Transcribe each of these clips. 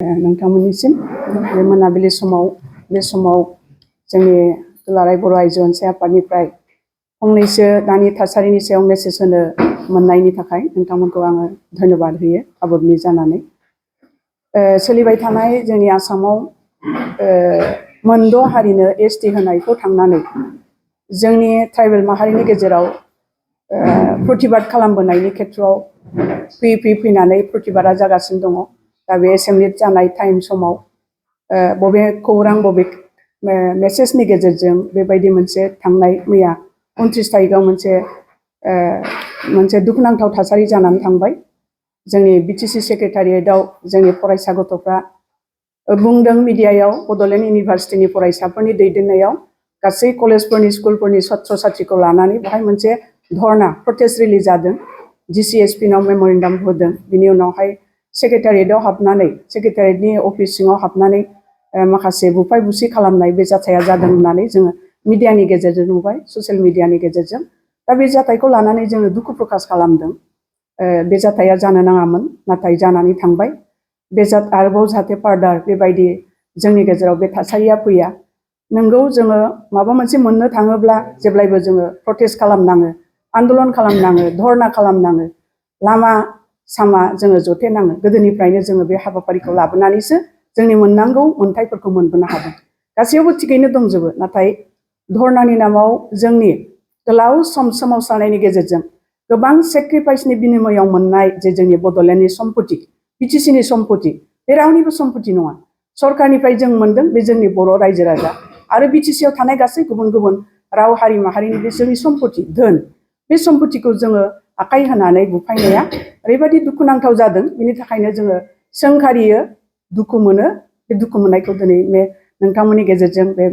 नोंथांमोननिसिम बे मोनाबिलि समाव जोंनि दुलाराय बर' आइजो अनसाय आफादनिफ्राय फंनैसो दानि थासारिनि सायाव मेसेज होनो मोननायनि थाखाय नोंथांमोनखौ आङो धन्यबाद होयो आबोदनि जानानै। सोलिबाय थानाय जोंनि आसामाव मोनद' हारिनो एसटि होनायखौ थांनानै जोंनि ट्राइबेल माहारिनि गेजेराव प्रतिबाद खालामबोनायनि खेथ्रआव फैनानै प्रतिबादा जागासिनो दङ। दा बे एसेम्बलि जानाय टाइम समाव बबे खौरां बबे मेसेजनि गेजेरजों बेबायदि मोनसे थांनाय मैया 29 तारिखआव मोनसे दुखुनांथाव थासारि जानानै थांबाय। जोंनि बिटिसि सेक्रेटारियेटआव जोंनि फरायसा गथ'फ्रा बुंदों मिडियायाव बड'लेण्ड इउनिभारसिटिनि फरायसाफोरनि दैदेननायाव गासै कलेजफोरनि स्कुलफोरनि छात्र छात्रीखौ लानानै बेहाय मोनसे धरना प्रटेस्ट रिलिज जादों। GCSPनाव मेम'रेन्डाम होदों। बिनि उनावहाय सेक्रेटारियेटआव हाबनानै सेक्रेटारियेटनि अफिस सिङाव हाबनानै माखासे बुफाय बुसि खालामनाय बे जाथाया जादों होननानै जोङो मिडियानि गेजेरजों नुबाय, ससियेल मिडियानि गेजेरजों। दा बे जाथायखौ लानानै जोङो दुखु प्रकाश खालामदों। बे जाथाया जानो नाङामोन, नाथाय जानानै थांबाय। बे आरोबाव जाहाथे फार्दार बेबायदि जोंनि गेजेराव बे थासारिया फैया। नोंगौ जोङो माबा मोनसे मोननो थाङोब्ला जेब्लायबो जोङो प्रटेस्ट खालामनाङो, आन्दलन खालामनाङो, धरना खालामनाङो, लामा सामा जोङो जथेनाङो। गोदोनिफ्रायनो जोङो बे हाबाफारिखौ लाबोनानैसो जोंनि मोननांगौ मोनथायफोरखौ मोनबोनो हादों। गासैयावबो थिगैनो दंजोबो, नाथाय धरनानि नामाव जोंनि गोलाव सम सोमावसारनायनि गेजेरजों गोबां सेक्रिफाइसनि बिनिमयआव मोननाय जे जोंनि बड'लेण्डनि सम्पति, बिटिसिनि सम्पति, बे रावनिबो सम्पति नङा। सरकारनिफ्राय जों मोनदों, बे जोंनि बर' रायजो राजा आरो बिटिसिआव थानाय गासै गुबुन गुबुन राव हारि माहारिनि बे जोंनि सम्पति धोन। बे सम्पतिखौ जोङो आखाइ होनानै बुफायनाया ओरैबायदि दुखुनांथाव जादों। बिनि थाखायनो जोङो सोंखारियो, दुखु मोनो। बे दुखु मोननायखौ दिनै बे नोंथांमोननि गेजेरजों बे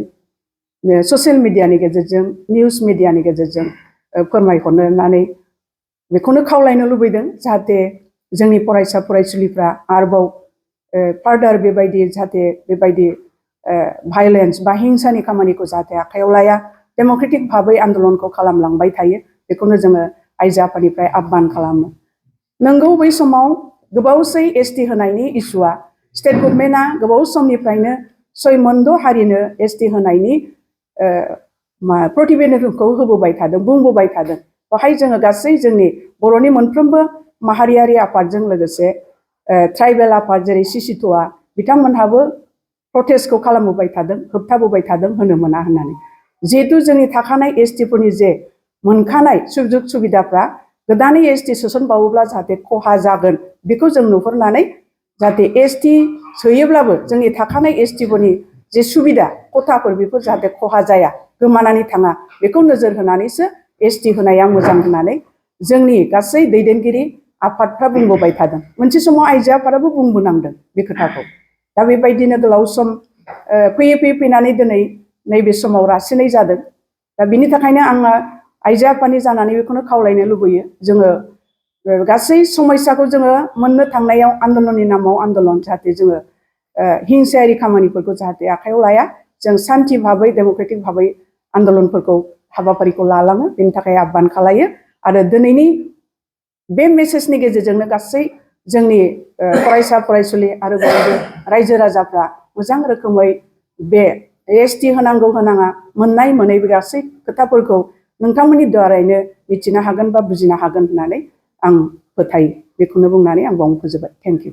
ससियेल मिडियानि गेजेरजों निउस मिडियानि गेजेरजों फोरमायहरनानै बेखौनो खावलायनो लुबैदों, जाहाथे जोंनि फरायसा फरायसुलिफ्रा आरोबाव फार्दार बेबायदि जाहाथे बेबायदि भायलेन्स बा हिंसानि खामानिखौ जाहाथे आखायाव लाया, डेम'क्रेटिक भाबै आन्दलनखौ खालामलांबाय थायो। बेखौनो जोङो आइजो आफादनिफ्राय आह्वान खालामो। नोंगौ बै समाव गोबावसै एसटि होनायनि इस्युआ स्टेट गभर्नमेन्टआ गोबाव समनिफ्रायनो मोनद' हारिनो एसटि होनायनि प्रतिवेदनखौ होबोबाय थादों, बुंबोबाय थादों। बेवहाय जोङो गासै जोंनि बर'नि मोनफ्रोमबो माहारियारि आफादजों लोगोसे ट्राइबेल आफाद जेरै सिसिट'आ बिथांमोनहाबो प्रटेस्टखौ खालामबोबाय थादों, होबथाबोबाय थादों होनो मोना होननानै। जिहेथु जोंनि थाखानाय एसटिफोरनि जे मोनखानाय सुजुग सुबिदाफ्रा गोदानै एसटि सोसनबावोब्ला जाहाथे खहा जागोन, बेखौ जों नुहुरनानै जाहाथे एसटि सोयोब्लाबो जोंनि थाखानाय एसटिफोरनि जे सुबिदा खथाफोर बेफोर जाहाथे खहा जाया, गोमानानै थाङा, बेखौ नोजोर होनानैसो एसटि होनाया मोजां होननानै जोंनि गासै दैदेनगिरि आफादफ्रा बुंबोबाय थादों। मोनसे समाव आइजो आफादाबो बुंबोनांदों बे खोथाखौ। दा बेबायदिनो गोलाव सम फैनानै दिनै नैबे समाव रासिनै जादों। दा बिनि थाखायनो आङो आइजो आफादनि जानानै बेखौनो खावलायनो लुबैयो, जोङो गासै समयसाखौ जोङो मोननो थांनायाव आन्दलननि नामाव आन्दलन जाहाथे जोङो हिंसायारि खामानिफोरखौ जाहाथे आखायाव लाया, जों सान्थि भाबै डेम'क्रेटिक भाबै आन्दलनफोरखौ हाबाफारिखौ लालाङो। बेनि थाखाय आह्वान खालायो आरो दिनैनि बे मेसेजनि गेजेरजोंनो गासै जोंनि फरायसा फरायसुलि आरो बयबो रायजो राजाफ्रा मोजां रोखोमै बे एसटि होनांगौ होनाङा, मोननाय मोनै बे गासै खोथाफोरखौ नोंथांमोननि द्वारायनो मिथिनो हागोन बा बुजिनो हागोन होननानै आं फोथायो। बेखौनो बुंनानै आं बावनो फोजोबबाय। Thank you.